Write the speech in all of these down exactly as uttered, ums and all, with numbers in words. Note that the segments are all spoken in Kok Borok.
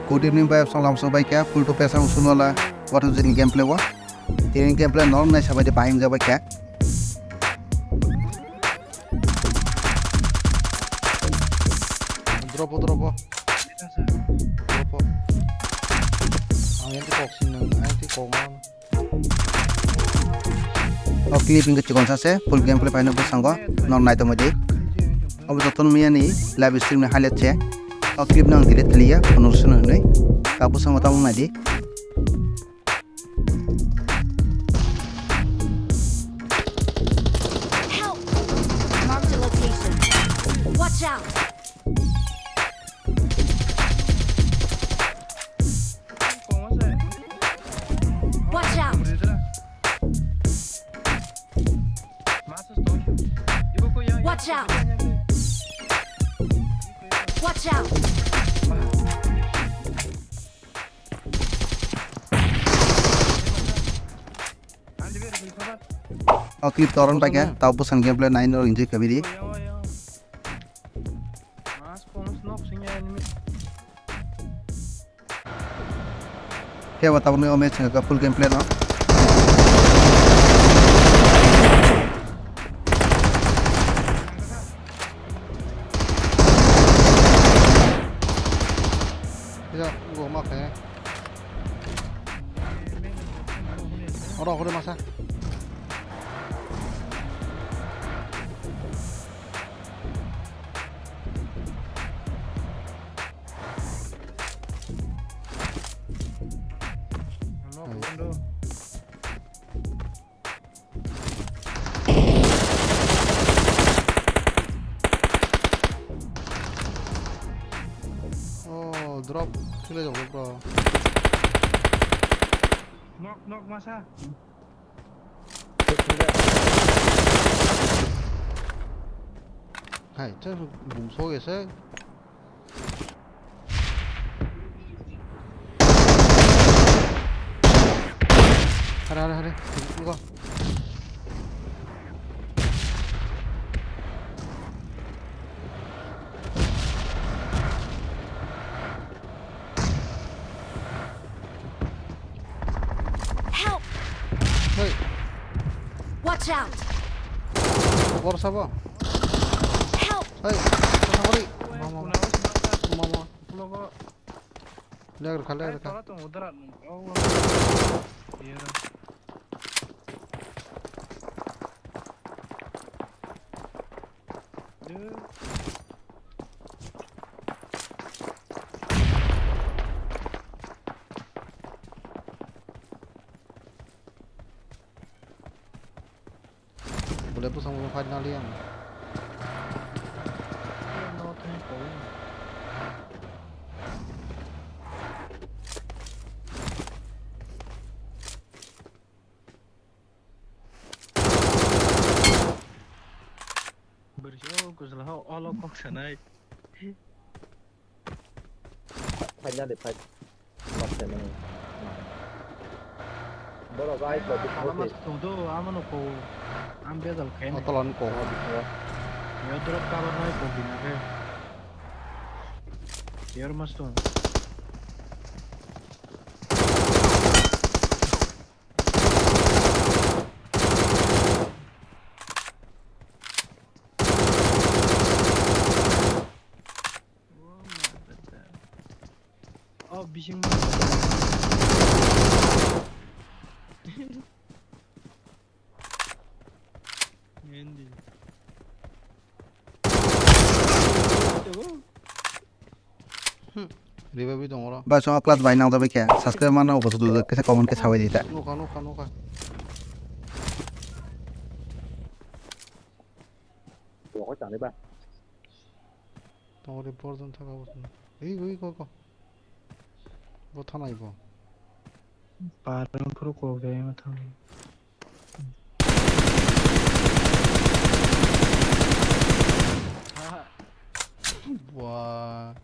Good evening bai, song lam song bai kya, full to pesa sung sung la, what is in gameplay wa? Tini gameplay norm nai sabai de bahing jabai kya. Drop o, drop o. Drop o. Ang yang ti kok sin nang, ang yang ti kok ma. O clip wngkha chikon sa se, full gameplay paino bwskango norok naitongmani. Obo jotono miyani live stream ni highlight se. O clip no ang delete khaliya, phone rwsano hinwi. Ka bwskango tamo naidi. Help! Marked a location. Watch out! Watch out! Watch out! Watch out! O clip toron paikha, tao bwskan gameplay nai norok enjoy khabaidi. Khe bo tabukni o match wngkha full gameplay no. Kisa go ma khe. Oro hore masa. Oh, drop kile jabo bro. Nok, nok masa. Hai, te bumso gese. Hare, hare, hare. Go. Help! Hey. Watch out! Bor sabo. Help! Hey, bor sabo ri. Mama. Mama. Legrikha, legrikha. Tara tong udara. Oh. Yera. Boleh pusang pusang fight nali yang. Bwrwi o kujla o olo kok sanai. Phaina de phai. Mas sanai. Borok ai ko. Hala mas tong do, amo no ko. Am bejal khaini. Otolan ko. Yo drop cover nai ko bina khe. Yor mas tong. Oh, bising. Ngendi. Hmm. Revive tongo oro. Ba, chwng class bai nang jabai khe. Subscribe ma nang bo sudu khe comment khe sabai di ta. Nukha, nukha, nukha. Tongo de borjon thaka bo. Ei, ei, ko, ko. Bo thanai bo. Parang phuru kok de ma thang. Wah.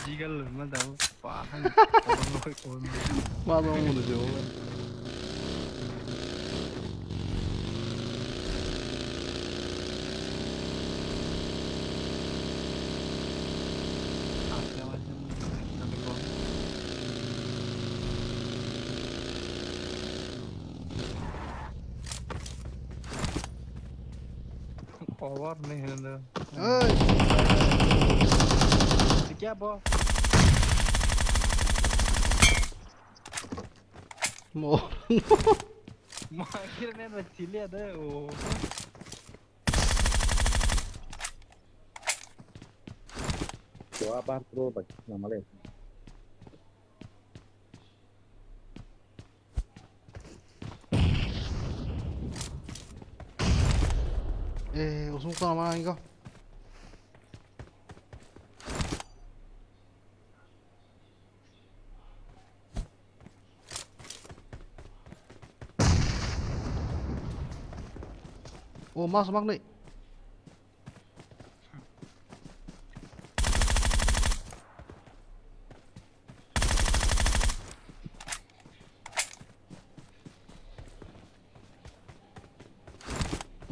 Jigal ma dao. Wah, hai. Ma dao mo de jo. Power ni hino. Oi. Kya bo? Mo. Mo akhir ne na chile de o. Gua bar pro ba, namale. Eh, usung tong ma ingo. O mas mak ni.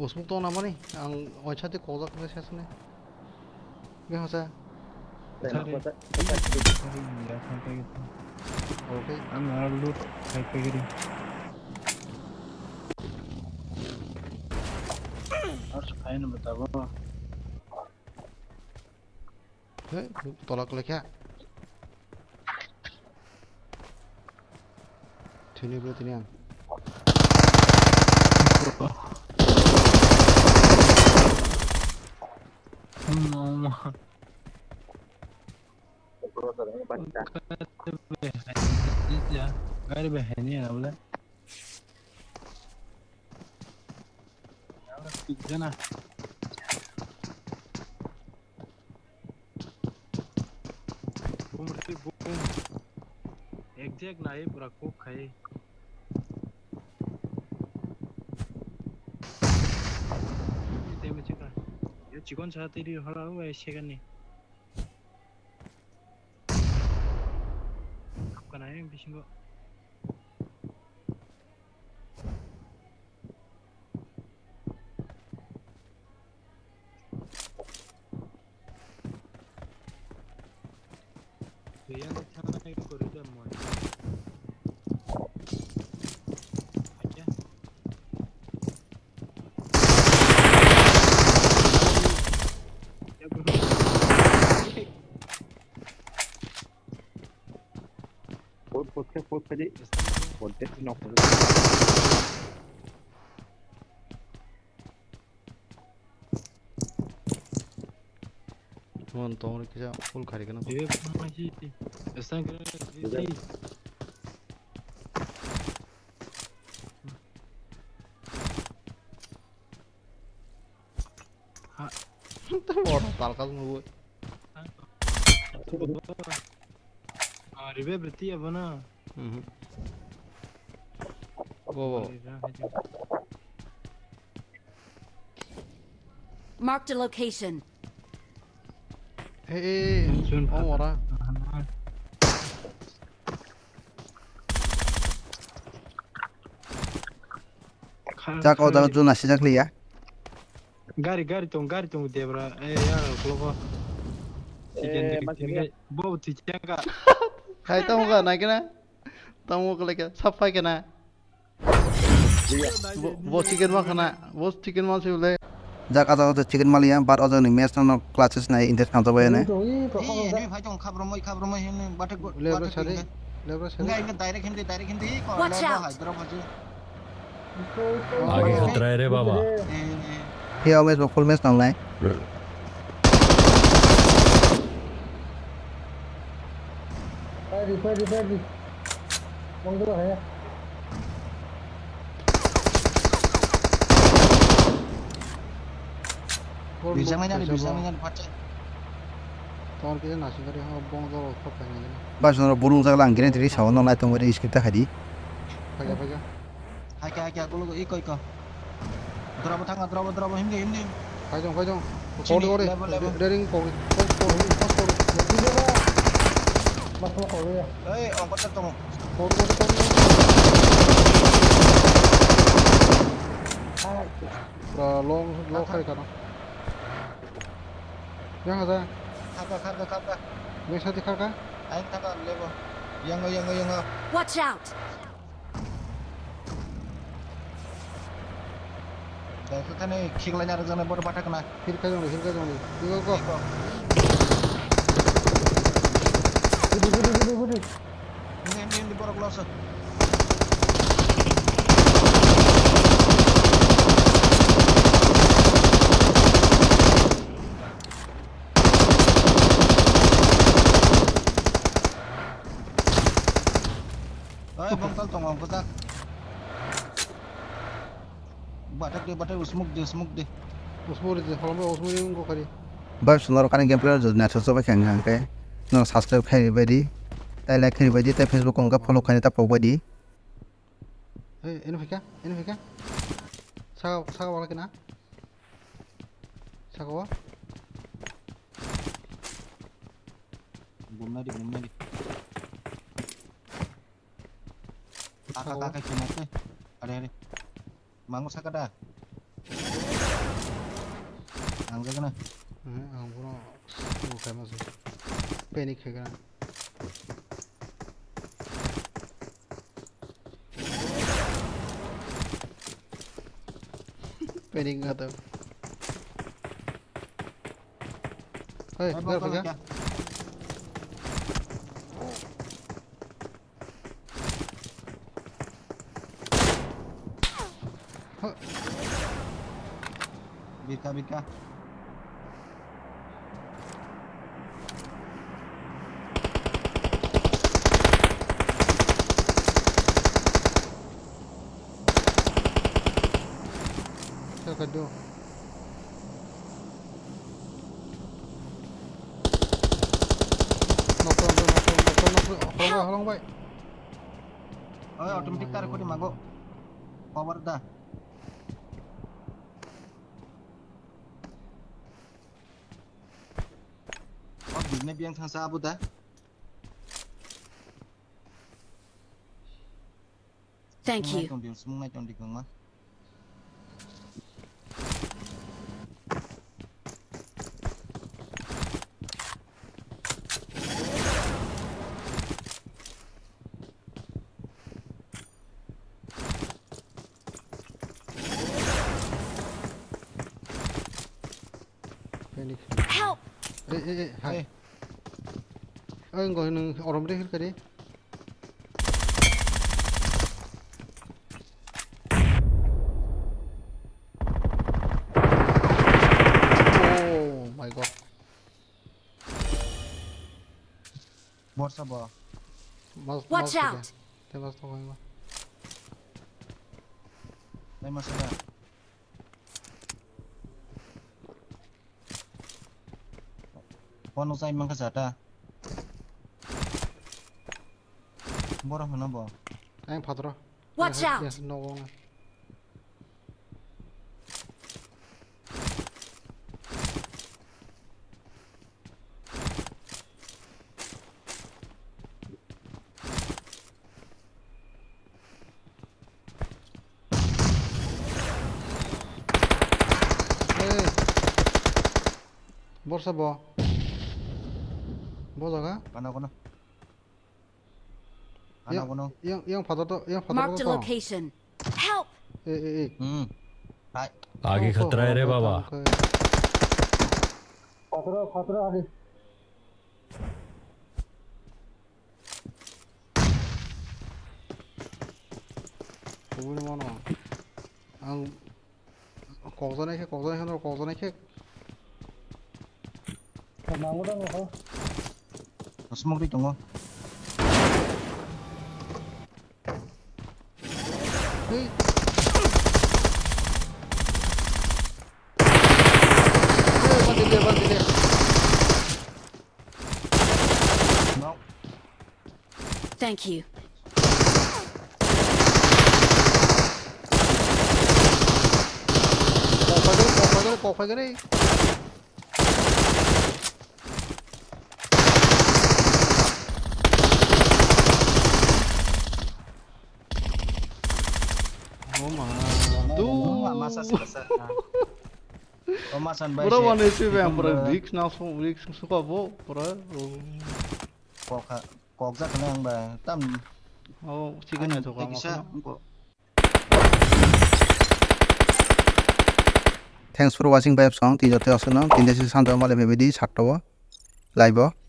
Usmuk tong namani, ang oichati kokjak khe sesne. Ge hasa. Sorry. Sorry, ya, sampai gitu. Okay. Ang alu, sampai gitu. Harus kain betapa? He, tolak lekha. Thini bro, thini ang. Gari bahai ni ya, gari bahai ni ya, boleh. Jana. Boom re boom. Exact nai pura cook khai. Damage ka. Yo chikon sa tiri hala o ai second ni. Kana yang bisingo. Yang sana yang koridor mau. Aja. Ya, bro. Food, food, food, food, food. Food, food, no, food. Mon tong ri kisa full khari kana. Eh, pernah sih. Stun grenade, sih. Ha. Oro talka nungwi. Ah, revive berarti ya, bana? Mhm. Wo, wo. Marked a location. Eh, eh, eh. Sun oh, ora. Kha-, jak o jaga khari. Juna sijak liya. Gari, gari tong, gari tong debra. Eh, ya, klobo. Eh, chicken, mas chicken, ya. Bo chicken ka. Khai tamo ka, na kena? Tamo ka leka, sap khai kena? Bo, bo chicken ma khana, bo chicken ma se bole. Jak aja aja chicken maliya, but aja ni match no clutches nai interest kam jabo ene. Ni, ni phai tong khabromoi, khabromoi hini, bate go, lebra bate sari, go. Lebra sari. Enggak, enggak, direct hindi, direct hindi, kok. Watch out. Hai, drop aja. Age khatra re baba. Eh, eh. He always full match nang nai. Fire, fire, fire. Mangdala hai. Bijak nai nani, bijak nai nani, pacai. Tor kisa nasing kari ha bong jalo khop khai nai. Bas noro bulu jagla ang grenade ri sao no nai tong ri skip ta khai di. Phaikha, phaikha. Haikha, haikha, kulo iko, iko. Drop thanga, drop, drop, himdi, himdi. Khaijong, khaijong. Chini, kori, kori. Level, level. Re-, rering kori. Kori, kori, kori, kori. Mas ma kori ya. Ei, ongkot tongo. Kori, kori, kori. Pura long, long khai kana. Yang ada. Kharka, kharka, kharka. Yang sati kharka. Aing kharka, lebo. Yang, yang, yang. Watch out! Khe thani khiklai na rwjaknai bohrok bathak khna. Hirkha jongdi, hirkha jongdi. Go, go, go. Hirkha. Hirkha. Hirkha, hirkha, hirkha, hirkha. Hindi, hindi, hindi, bohrok loss. Oi, bongtal tongo, ang kwchak. Bathak de, bathak, usmuk de, usmuk de. Usmuk de, holom de, usmuk de, wngkha kari. Bai, sunaro kani gameplay rok naithok sok bai kha hwnkhe, no subscribe khai bai di, tai like khai bai di, tai Facebook o hwnkhe follow khai ta pok bai di. Ei, eno phaikha, eno phaikha. Saka, saka wala kena. Saka wa. Bumnai di, bumnai di. Kaka, kaka, kina te. Are, are. Mango saka da. Ang jaga na. Hmm, ang bono bukai masuk. Panic khaga. Panic nga to. Hei, gar phaga. Bika, bika. Saka do. Nokto, nokto, nokto, nokto, nokto, holong bai, holong bai. Oi, automatic tar kodi mago. Power da. O bini biang thangsa abo da. Thank you. Sumung nai tong di, sumung nai tong di kwbangma. Phoenix. Help! Ei, ei, ei, hai. Ei. Oi, ngo nung orom de hirkari. Oh my God. Borsa bo. Mas, watch out! Te mas to kaiwa. Nai mas da. Bono chai mankha jata. Borok hwnna bo. Ang phatro. Watch out! Yes, nogo. Hey. Borsa bo. Bo jaga? Kono, kono. Yang, yang, yang phatro to, yang phatro to. Marked a location. Help! Eh, eh, eh. Hmm. Hai. आगे खतरा है रे बाबा। Phatro, phatro, agi. Kubui mano. Ang kokjanai khe, kokjanai khe, kokjanai khe. Mango da, mango. Smoke ri tongo. Hey. Hey, bandile, bandile. No. Thank you. Kok phaikhe, kok phaikhe, kok phaikhe. Oh ma. Duh. Masa sih, masa. Oh, masan bai. Bro, se, wane sih, bang, bro, bro. Risk na so, risk suka bo, bro. Oh. Kok ha, kok jak na ang ba, tam. Oh, chicken ai to ka kisa, ma ko. Thanks for watching, bye, song. Tini joto aswkno, tini se sanjak male phaibaidi satta o live o.